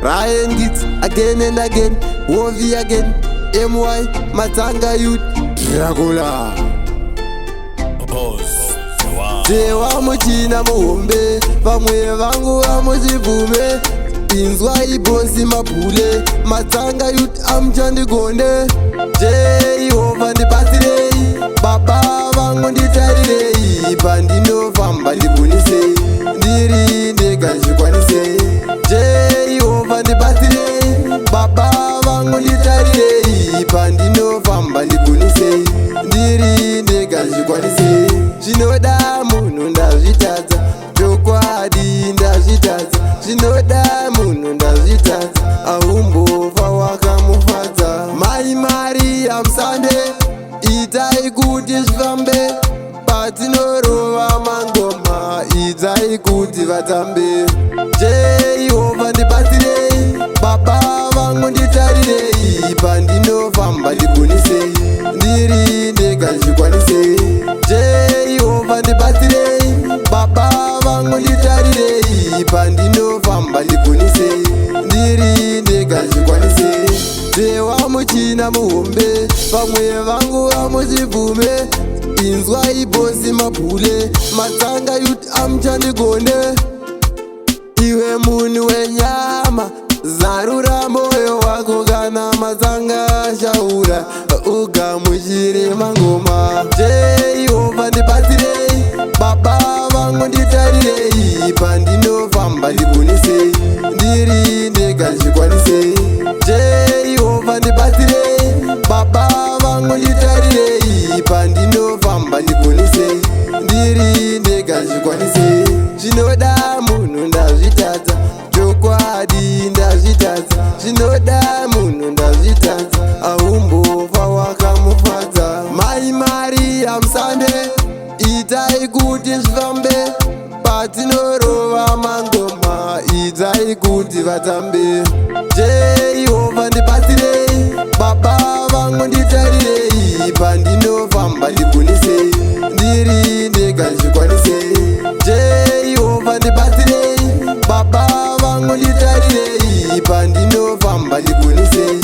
Ryan Giggs again and again, Wovi again, MY Matanga Youth, Dracula. Dzewa muchina muhombe, vamwe vangu vamuchibvume. Inzwa ibhosi mabhule, Matsanga Youth amuchandigone. Jehovha ndibatsirei, baba vangu nditarirei, pandinofamba ndigunisei, ndiri ndega zvikwanisei. Jehovha ndibatsirei, baba vangu nditarirei, pandinofamba ndigunisei, ndiri ndega zvikwanisei. Zvinoda munhu ndazvitadza, chokwadi ndazvitadza. Zvinoda munhu ndazvitadza, aumbofa wakamufadza. Mai Mariya musande, itai kuti zvifambe. Patinorova mangoma, itai kuti vatambe. Jehovha ndibatsirei, baba vangu nditarirei, pandinofamba ndigunisei, ndiri ndega zvikwanisei. Jehovha ndibatsirei, baba vangu nditarirei, pandinofamba ndigunisei, ndiri ndega zvikwanisei. Dzewa muchina muhombe, vamwe vangu vamuchibvume. Inzwa ibhosi mabhule, Matsanga Youth amuchandigone. Iwe munhu wenyama, zarura moyo wako. Kana Matsanga ashaura, ugamuchire mangoma. Jehovha ndibatsirei, baba vangu nditarirei, pandinofamba ndigunisei, ndiri ndega zvikwanisei. Jehovha ndibatsirei, baba vangu nditarirei, pandinofamba ndigunisei, ndiri ndega zvikwanisei. Zvinoda munhu ndazvitadza, chokwadi ndazvitadza. Zvinoda munhu ndazvitadza, aumbofa wakamufadza. Mai Mariya musande, itai kuti zvifambe. Patinorova mangoma, itai kuti vatambe. Jehovha ndibatsirei, baba vangu nditarirei, pandinofamba ndigunisei, ndiri ndega zvikwanisei. Jehovha ndibatsirei, baba vangu nditarirei, pandinofamba ndigunisei.